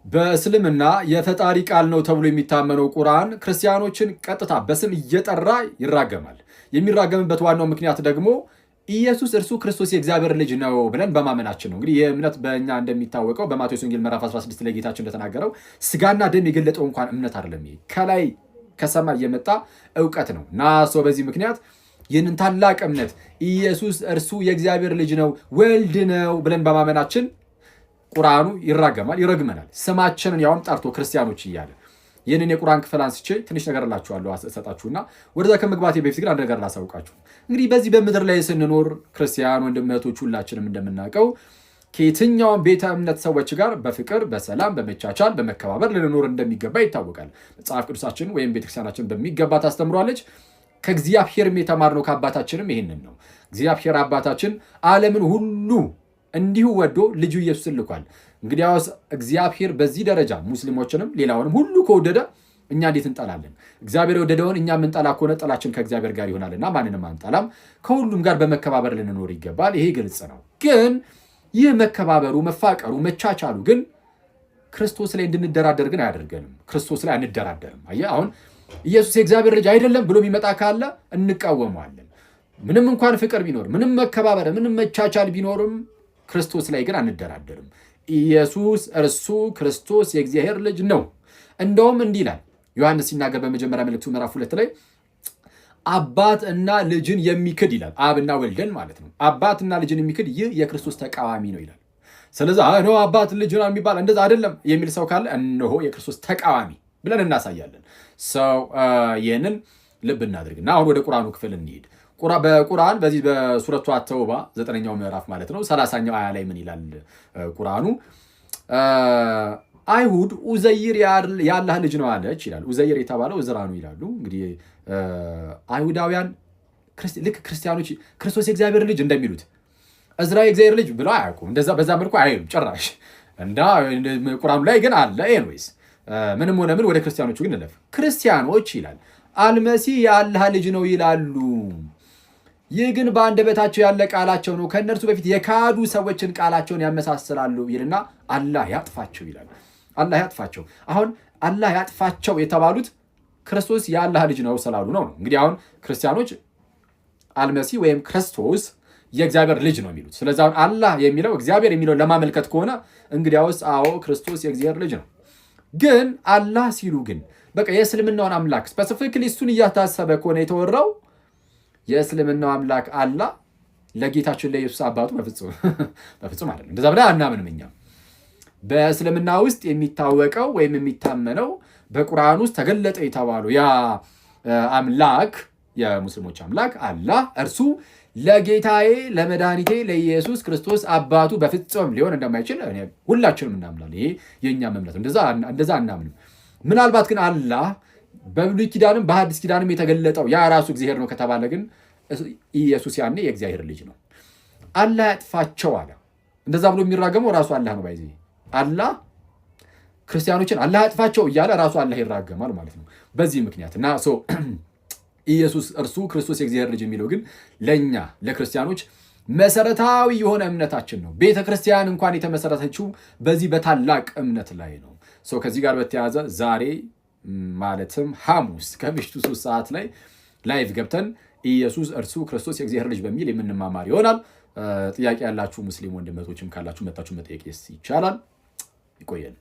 በእስልምና የፈጣሪ ቃል ነው ተብሎ የሚታመነው ቁርአን ክርስቲያኖችን ቀጥታ በስም እየጠራ ይራገማል። የሚራገምበት ዋናው ምክንያት ደግሞ ኢየሱስ እርሱ ክርስቶስ የእግዚአብሔር ልጅ ነው ብለን በማመናችን ነው። እንግዲህ ይህ እምነት በእኛ እንደሚታወቀው በማቴዎስ ወንጌል ምዕራፍ 16 ላይ ጌታችን እንደተናገረው ስጋና ደም የገለጠው እንኳን እምነት አይደለም። ይሄ ከላይ ከሰማይ የመጣ እውቀት ነው እና so በዚህ ምክንያት ይህንን ታላቅ እምነት ኢየሱስ እርሱ የእግዚአብሔር ልጅ ነው፣ ወልድ ነው ብለን በማመናችን ቁርአኑ ይራገማል፣ ይረግመናል። ስማችንን ያውም ጠርቶ ክርስቲያኖች እያለ። ይህንን የቁርአን ክፍል አንስቼ ትንሽ ነገር እላችኋለሁ፣ እሰጣችሁና ወደዛ ከመግባቴ በፊት ግን አንድ ነገር ላሳውቃችሁ። እንግዲህ በዚህ በምድር ላይ ስንኖር ክርስቲያን ወንድም እህቶች ሁላችንም እንደምናውቀው ከየትኛውም ቤተ እምነት ሰዎች ጋር በፍቅር፣ በሰላም፣ በመቻቻል፣ በመከባበር ልንኖር እንደሚገባ ይታወቃል። መጽሐፍ ቅዱሳችን ወይም ቤተክርስቲያናችን በሚገባ ታስተምሯለች። ከእግዚአብሔርም የተማርነው ከአባታችንም ይህንን ነው። እግዚአብሔር አባታችን ዓለምን ሁሉ እንዲሁ ወዶ ልጁ ኢየሱስን ልኳል። እንግዲያውስ እግዚአብሔር በዚህ ደረጃ ሙስሊሞችንም ሌላውንም ሁሉ ከወደደ እኛ እንዴት እንጠላለን? እግዚአብሔር የወደደውን እኛ የምንጠላ ከሆነ ጥላችን ከእግዚአብሔር ጋር ይሆናልና ማንንም አንጠላም። ከሁሉም ጋር በመከባበር ልንኖር ይገባል። ይሄ ግልጽ ነው። ግን ይህ መከባበሩ፣ መፋቀሩ፣ መቻቻሉ ግን ክርስቶስ ላይ እንድንደራደር ግን አያደርገንም። ክርስቶስ ላይ አንደራደርም። አየህ፣ አሁን ኢየሱስ የእግዚአብሔር ልጅ አይደለም ብሎ የሚመጣ ካለ እንቃወመዋለን። ምንም እንኳን ፍቅር ቢኖር፣ ምንም መከባበር፣ ምንም መቻቻል ቢኖርም ክርስቶስ ላይ ግን አንደራደርም። ኢየሱስ እርሱ ክርስቶስ የእግዚአብሔር ልጅ ነው። እንደውም እንዲህ ይላል ዮሐንስ ሲናገር በመጀመሪያ መልእክቱ ምዕራፍ 2 ላይ፣ አባት እና ልጅን የሚክድ ይላል። አብና ወልድን ማለት ነው። አባትና ልጅን የሚክድ ይህ የክርስቶስ ተቃዋሚ ነው ይላል። ስለዚህ no፣ አባት ልጅ የሚባል እንደዛ አይደለም የሚል ሰው ካለ እነሆ የክርስቶስ ተቃዋሚ ብለን እናሳያለን። So ይህንን ልብ እናድርግ እና አሁን ወደ ቁርአኑ ክፍል እንሂድ። በቁርአን በዚህ በሱረቱ አተውባ 9ኛው ምዕራፍ ማለት ነው፣ 30ኛው አያ ላይ ምን ይላል ቁርአኑ? አይሁድ ኡዘይር የአላህ ልጅ ነው አለች ይላል። ኡዘይር የተባለው እዝራ ነው ይላሉ። እንግዲህ አይሁዳውያን ልክ ክርስቲያኖች ክርስቶስ የእግዚአብሔር ልጅ እንደሚሉት እዝራ የእግዚአብሔር ልጅ ብለው አያውቁም። እንደዛ በዛ መልኩ አይሉም ጭራሽ። እና ቁርአኑ ላይ ግን አለ። Anyways፣ ምንም ሆነ ምን ወደ ክርስቲያኖቹ ግን እንለፍ። ክርስቲያኖች ይላል አልመሲህ የአላህ ልጅ ነው ይላሉ። ይህ ግን በአንደበታቸው ያለ ቃላቸው ነው። ከእነርሱ በፊት የካዱ ሰዎችን ቃላቸውን ያመሳስላሉ ይልና አላህ ያጥፋቸው ይላል። አላህ ያጥፋቸው። አሁን አላህ ያጥፋቸው የተባሉት ክርስቶስ የአላህ ልጅ ነው ስላሉ ነው። እንግዲህ አሁን ክርስቲያኖች አልመሲህ ወይም ክርስቶስ የእግዚአብሔር ልጅ ነው የሚሉት። ስለዚህ አሁን አላህ የሚለው እግዚአብሔር የሚለውን ለማመልከት ከሆነ እንግዲያውስ አዎ፣ ክርስቶስ የእግዚአብሔር ልጅ ነው። ግን አላህ ሲሉ ግን በቃ የእስልምናውን አምላክ specifically እሱን እያታሰበ ከሆነ የተወራው የእስልምናው አምላክ አላህ ለጌታችን ለኢየሱስ አባቱ በፍጹም በፍጹም አይደለም። እንደዛ ብለን አናምንም እኛም። በእስልምና ውስጥ የሚታወቀው ወይም የሚታመነው በቁርአን ውስጥ ተገለጠ የተባለው ያ አምላክ፣ የሙስሊሞች አምላክ አላህ እርሱ ለጌታዬ ለመድኃኒቴ ለኢየሱስ ክርስቶስ አባቱ በፍጹም ሊሆን እንደማይችል ሁላችንም እናምናለን። ይሄ የእኛም እምነት ነው። እንደዛ አናምንም። ምናልባት ግን አላህ በብሉይ ኪዳንም በሐዲስ ኪዳንም የተገለጠው ያ ራሱ እግዚአብሔር ነው ከተባለ ግን ኢየሱስ ያኔ የእግዚአብሔር ልጅ ነው። አላህ ያጥፋቸው አለ። እንደዛ ብሎ የሚራገመው ራሱ አላህ ነው። By the way፣ አላህ ክርስቲያኖችን አላህ ያጥፋቸው እያለ ራሱ አላህ ይራገማል ማለት ነው። በዚህ ምክንያት እና so ኢየሱስ እርሱ ክርስቶስ የእግዚአብሔር ልጅ የሚለው ግን ለእኛ ለክርስቲያኖች መሰረታዊ የሆነ እምነታችን ነው። ቤተ ክርስቲያን እንኳን የተመሰረተችው በዚህ በታላቅ እምነት ላይ ነው። So ከዚህ ጋር በተያያዘ ዛሬ ማለትም ሐሙስ ከምሽቱ 3 ሰዓት ላይ live ገብተን ኢየሱስ እርሱ ክርስቶስ የእግዚአብሔር ልጅ በሚል የምንማማር ይሆናል። ጥያቄ ያላችሁ ሙስሊም ወንድም እህቶችም ካላችሁ መጥታችሁ መጠየቅ ይቻላል። ይቆየን።